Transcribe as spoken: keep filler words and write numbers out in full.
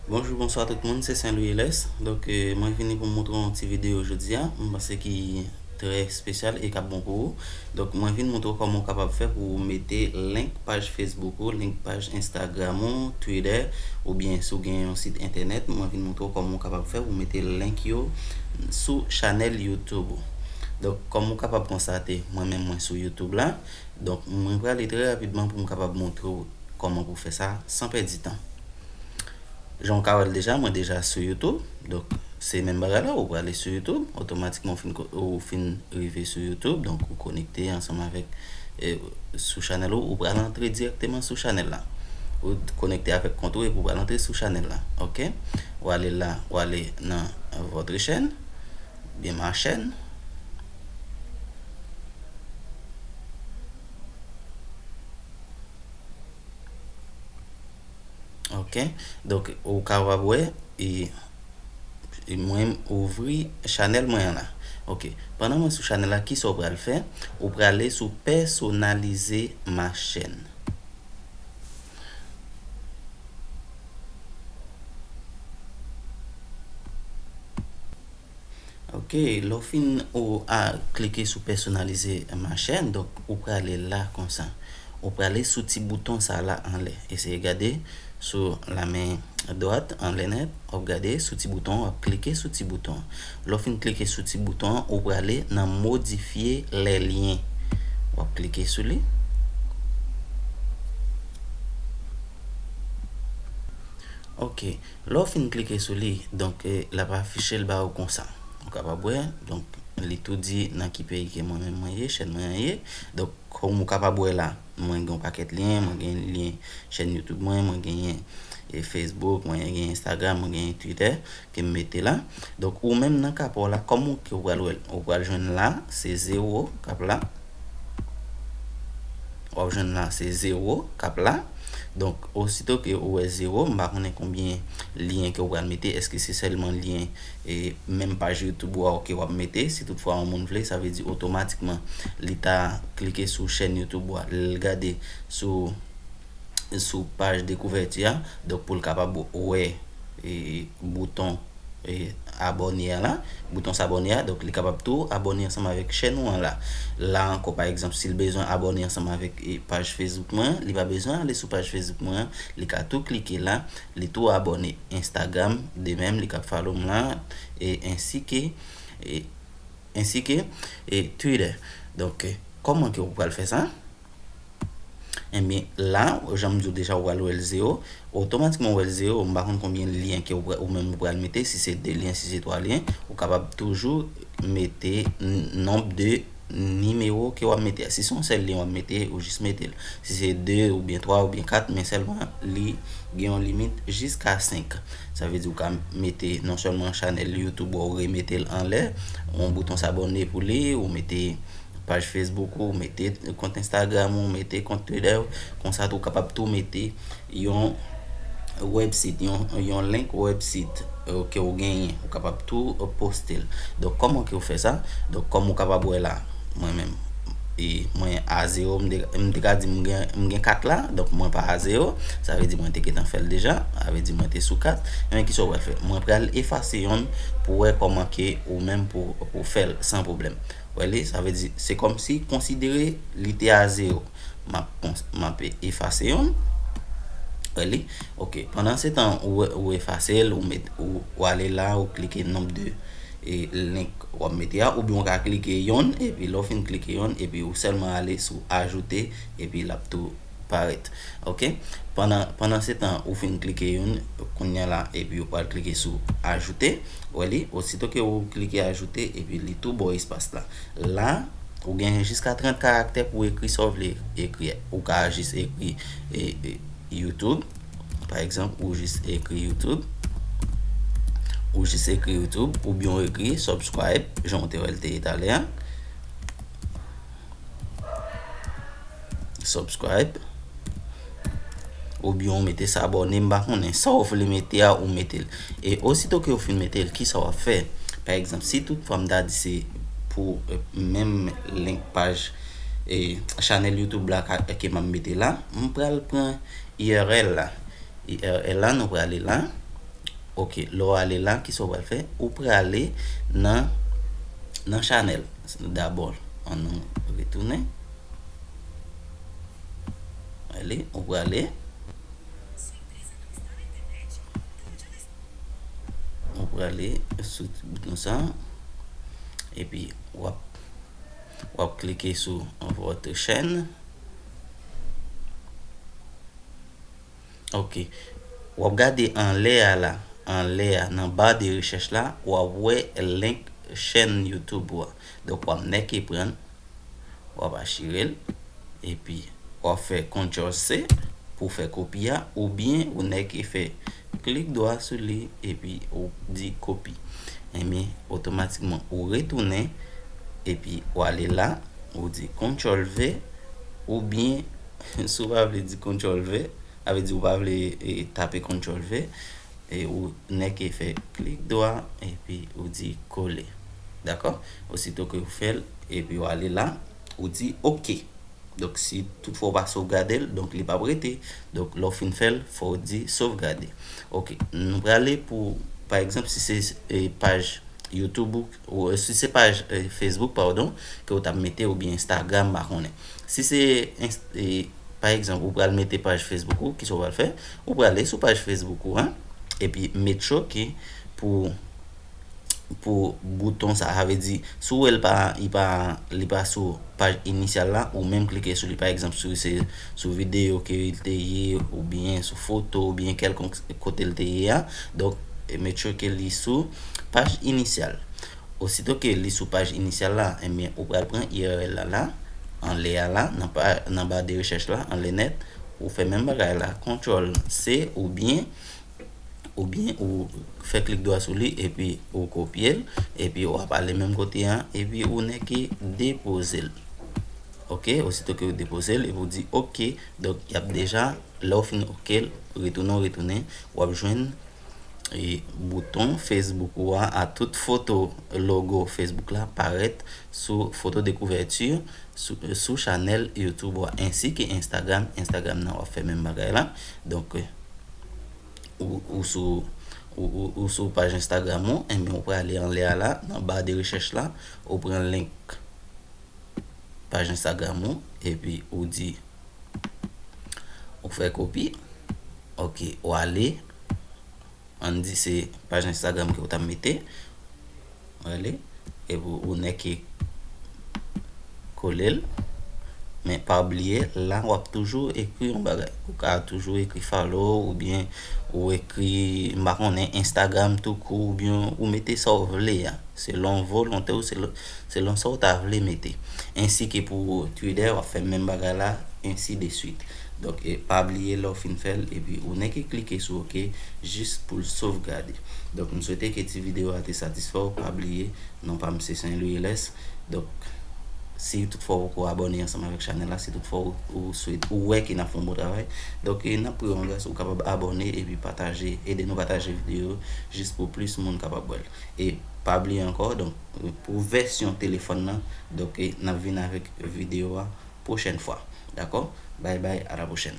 Bonjou, bonswa tout moun, se Sen Lwi Elès. Donk, eh, mwen vini pou m montre w yon ti videyo jodi a. Mwen panse ki trè espesyal e k ap bon pou ou. Donk, mwen vin montre w kòman w kapab fè pou w mete link paj Facebook ou, link paj Instagram ou, Twitter, oubyen si w gen yon sit entènèt, mwen vin montre w kòman w kapab fè pou w mete link yo sou chanèl YouTube ou. Donk, kòm ou kapab konstate, mwen menm mwen sou YouTube la. Donk, mwen prale trè rapidman pou m kapab montre w kòman pou fè sa san pèdi tan. Jan w ka wè l deja, mwen deja sou YouTube. Donk, se menm bagay la, ou prale sou YouTube, otomatikman ou fin, ou fin rive sou YouTube, donk ou konekte ansanm avèk, eh, sou chanèl ou, ou pral antre dirèkteman sou chanèl la. Ou konekte avèk kont ou epi ou pral antre sou chanèl la, oke? Ou ale la, ou ale nan votre chaîne, oubyen ma chaîne. Ok, donk ou kapab wè, e, e mwen ouvri chanèl mwen an la. Ok, pandan mwen sou chanèl la, kisa w pral fè? Ou prale sou pèsonalize ma chaîne. Ok, lè w fin ou a klike sou pèsonalize ma chaîne, donk ou prale la konsa. Ou prale sou ti bouton sa la anlè. Eseye gade sou la men dwat anlè nèt, w ap gade sou ti bouton, w ap klike sou ti bouton. Lè w fin klike sou ti bouton an, ou prale nan modifye lè lyen. W ap klike sou li. Ok, lè w fin klike sou li, donk, eh, l ap afiche l ba ou konsa. Ou kapab wè, donk, li tou di nan ki peyi ke mwen menm mwen ye, chèn mwen an ye. Donk, kòm ou kapab wè la, mwen gen yon pakèt lyen, mwen gen lyen chèn YouTube mwen, mwen genyen, eh, Facebook, mwen gen Instagram, mwen genyen Twitter ke m mete la. Donk, ou menm nan ka pa w la, kòm ou ke w pral wè l, ou pral jwenn la, se zewo k ap la. W ap jwenn la, se zewo k ap la. Donk, osito ke ou wè zewo, m pa konnen konbyen lyen ke w pral mete. Èske se sèlman lyen, e, menm paj YouTube ou a ke w ap mete? Si toutfwa yon moun vle, sa vle di otomatikman li ta klike sou chèn YouTube ou a, l gade sou, sou paj dekouvèti a, donk pou l kapab wè, e, bouton e, abòne a la, bouton s'abonner a, donk li kapab tou abòne ansanm avèk chèn ou an la. La ankò, pa egzanp, si l bezwen abòne ansanm avèk, e, paj Facebook mwen, li pa bezwen ale sou paj Facebook mwen, li ka tou klike la, li tou abòne. Instagram, de menm, li ka follow m la, e, ensi ke, e, ensi ke, e, Twitter. Donk, e, kòman ke ou pral fè sa? Ebyen, la, jan m di w deja, ou pral wè l zewo. Otomatikman, ou wè l zewo. M pa konn konbyen lyen ke ou pra-, ou menm ou pral mete, si se de lyen, si se twa lyen, ou kapab toujou mete n-, nonb de nimewo ke w ap mete a. Si se yon sèl lyen w ap mete, ou jis mete l. Si se de oubyen twa oubyen kat, men sèlman li gen yon limit jiska senk. Sa vle di ou ka mete non sèlman chanèl YouTube ou remete l anlè, yon bouton s'abonner pou li, ou mete paj Facebook ou, mete kont Instagram ou, mete kont Twitter ou, konsa tou ou kapab tou mete yon website, yon, yon link website, eh, ke ou genyen, ou kapab tou, eh, poste l. Donk, kòman ke ou fè sa? Donk, kòm ou kapab wè la, mwen menm, e mwen a zewo, m te, m te ka di m gen, m gen kat la, donk mwen pa a zewo, sa vle di mwen te gentan fè l deja, sa vle di mwen te sou kat. Men kisa w pral fè? Mwen pral efase yonn pou wè kòman ke ou menm pou, pou fè l san pwoblèm. Wè li, sa vle di, se kòmsi konsidere li te a zewo. M ap kons-, m ap efase yonn. Wè li? Ok. Pandan se tan ou, ou efase l, ou met, ou, ou ale la, ou klike nonb de, e, link w ap mete a, oubyen ou ka klike yonn, epi lè w fin klike yonn, epi ou sèlman ale sou ajoute, epi l ap tou parèt. Ok? Pandan, pandan se tan, ou fin klike yonn, kounye a la, epi ou pral klike sou ajoute. Wè li, osito ke ou klike ajoute, epi li tou ba w espas la. La, ou gen jiska trant karaktè pou ekri sa w vle ekri. Ou ka jis ekri, e, e, YouTube, pa egzanp, ou jis ekri YouTube. Ou jis ekri YouTube, oubyen ou ekri subscribe, jan w te wè l te ye talè a. Subscribe. Oubyen ou mete s'abonner, m pa konnen. Sa w vle mete a, ou mete l. E osito ke ou fin mete l, kisa w ap fè? Pa egzanp, si toutfwa m ta di se pou, eh, menm link paj, eh, chanèl YouTube la ka, ke m ap mete la, m pral pran U R L la. U R L la, nou prale la. Ok, lè w ale la, kisa w pral fè? Ou prale nan, nan chanèl. Dabò, ann nou retounen. Ale, ou prale. Ou prale sou ti bouton sa. Epi, w ap, w ap klike sou votre chaîne. Ok. W ap gade anlè a la, anlè a, nan ba de rechèch la, w ap wè link chèn YouTube ou a. Donk, w ap nèke pran l, w ap achire l, epi w ap fè contrôle C pou fè kopi a, oubyen ou nèke fè klik dwa sou li, epi ou di kopi. Ebyen, otomatikman, ou retounen, epi w ale la, ou di contrôle V, oubyen, si w pa vle di contrôle V, sa vle di ou pa vle, e, tape contrôle V, e ou nèke fè klik dwa, epi ou di kole. Dakò? Osito ke ou fè l, epi w ale la, ou di ok. Donk, si toutfwa ou pa sovgade l, donk li p ap rete. Donk, lè w fin fè l, fò w di sovgade. Ok, nou prale pou, pa egzanp, si se, e, paj YouTube ou, ou, si se paj, e, Facebook, padon, ke w t ap mete, oubyen Instagram, m pa konnen. Si se, Inst-, e, pa egzanp, ou pral mete paj Facebook ou, kisa w pral fè? Ou prale sou paj Facebook ou an, epi make sure ke pou, pou bouton sa, sa vle di, si w wè l pa, li pa, li pa sou paj inisyal la, ou menm klike sou li, pa egzanp, si se sou videyo ke l te ye, oubyen sou foto, oubyen kèlkonk kote l te ye a. Donk, make sure ke li sou paj inisyal. Osito ke li sou paj inisyal la, ebyen, ou pral pran U R L la, la, anlè a la, nan pa, nan ba de rechèch la, anlè nèt, ou fè menm bagay la, contrôle C oubyen, oubyen ou fè klik dwa sou li, epi ou kopye l, epi w ap ale menm kote a, epi ou nèke depoze l. Ok, osito ke ou depoze l, epi ou di ok, donk, y ap deja, lè w fin ok l, retounen w retounen, w ap jwenn, e, bouton Facebook ou a, a tout foto, logo Facebook la parèt sou foto de couverture, sou, sou chanèl YouTube ou a, ensi ke Instagram, Instagram nan w ap fè menm bagay la. Donk, ou, ou sou, ou, ou, ou sou paj Instagram ou, enben ou prale anlè a la, nan ba de rechèch la, ou pran link paj Instagram ou, epi ou di, ou fè kopi, ok, ou ale, ann di se paj Instagram ke ou t ap mete, ou ale, epi ou nèke kole l, men pa bliye, la w ap toujou ekri yon bagay. Ou ka toujou ekri follow, oubyen ou ekri, m pa konnen, Instagram tou kou, oubyen ou mete sa w vle a. Selon volonte w, selon, selon sa w ta vle mete. Ensi ke pou Twitter, w ap fè menm bagay la, ensi de suite. Donk, e, pa bliye lè w fin fè l, epi ou nèke klike sou ok, jis pou l sovgade. Donk, m swete ke ti videyo a te satisfè w, pa bliye, non pa m se Saint Louis Lès. Donk, si toutfwa w poko abòne ansanm avèk chanèl la, si toutfwa w, ou swete, ou wè ke n ap fè yon bon travay, donk, e, n ap priye w an gras, ou kapab abòne epi pataje, ede nou pataje videyo yo, jis pou plis moun kapab wè l. E pa bliye ankò, donk, pou vèsyon telefòn nan, donk, e, n ap vin avèk videyo a pwochèn fwa. Dakò? Bye bye, à la prochaine.